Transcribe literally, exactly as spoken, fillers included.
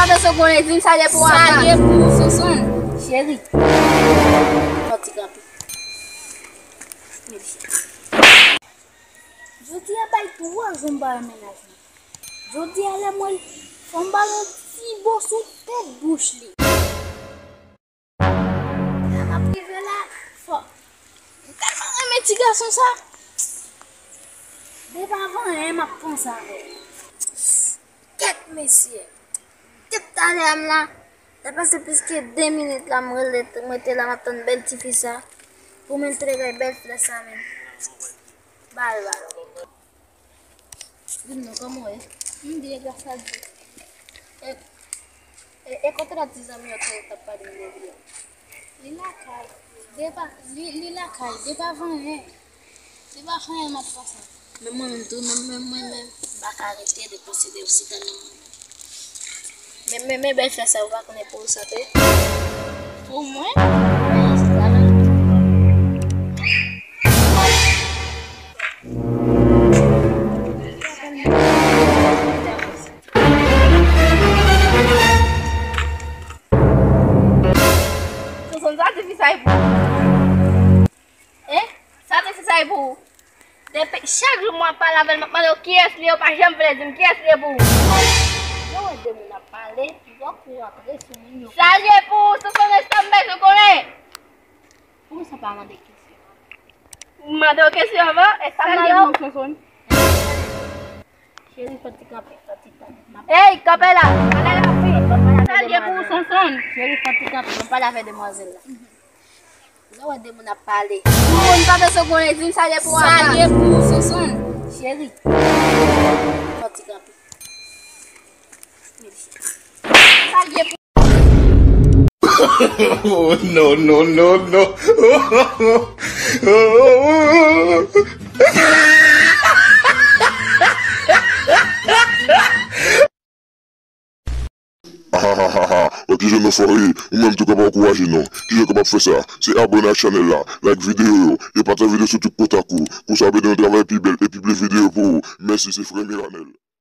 Sa vle se konnen, di m sa ye pou w, apa? Sa ye pou ou, Sonson. Cheri, fò ti kanpe. Jodi a bay twa jou m pa wè mennaj mwen. Jodi a lè m wè l, fò m ba l yon ti bo sou tèt bouch li. Lè m ap rive la, fò. M tèlman renmen ti gason sa. Depi avan yè m ap panse avè l. Kèt mesye. Depi talè a m la. Sa pase plis ke de minit la, m rele, m rete la, m ap tann bèl tifi sa. Pou m entregay bèl flè sa menm. Bal, bal. Di m non, kòman w ye? M byen, gras a Dye. E, e, e kote lòt ti zanmi yo te t ap pale m de li a? Li lakay. Depi, li, li lakay. Depi avan yè. Depi avan yè m ap pase. Men mwen menm tou, men, men mwen menm, m pa ka rete de posede osi tann mwen. Men, men, men bèl flè sa, ou pa konnen pou ou sa te? Pou mwen? Wi, se sa menm. Sonson, sa tifi sa e pou ou? Hein? Sa tifi sa e pou ou? Depi chak jou mwen ap pale avè l, m ap mande w kiyès li ye, ou pa janm vle di m kiyès li ye pou ou. Lè w wè de moun ap pale, fò w rantre sou moun yo. Sa l ye pou ou, Sonson, e sa m bezwen konnen. Pou sa pa mande kesyon. M mande w kesyon avan, e sa m mande w? Sa l ye pou ou, Sonson? Cheri, fò ti kanpe, fò ti kanpe. Ey, kanpe la! Pale la, wi. Sa l ye pou ou, Sonson? Cheri, fò ti kanpe, m ap pale avè demwazèl la. Lè w wè de moun ap pale. Moun pa bezwen konnen, di m sa l ye pou w, apa? Sa l ye pou ou, Sonson? Cheri, fò ti kanpe. Sa l ye pou Oh, no, no, no, no. Ahahaha, wè kijan nou fò ye, ou menm tou kapab ankouraje nou. Kijan w kapab fè sa? Se abòne ak chanèl la, like videyo yo, e pataje videyo sou tout kontak ou. Konsa w ap ede nou travay pi bèl e pi plis videyo pou ou. Mèsi, se frè Miranel.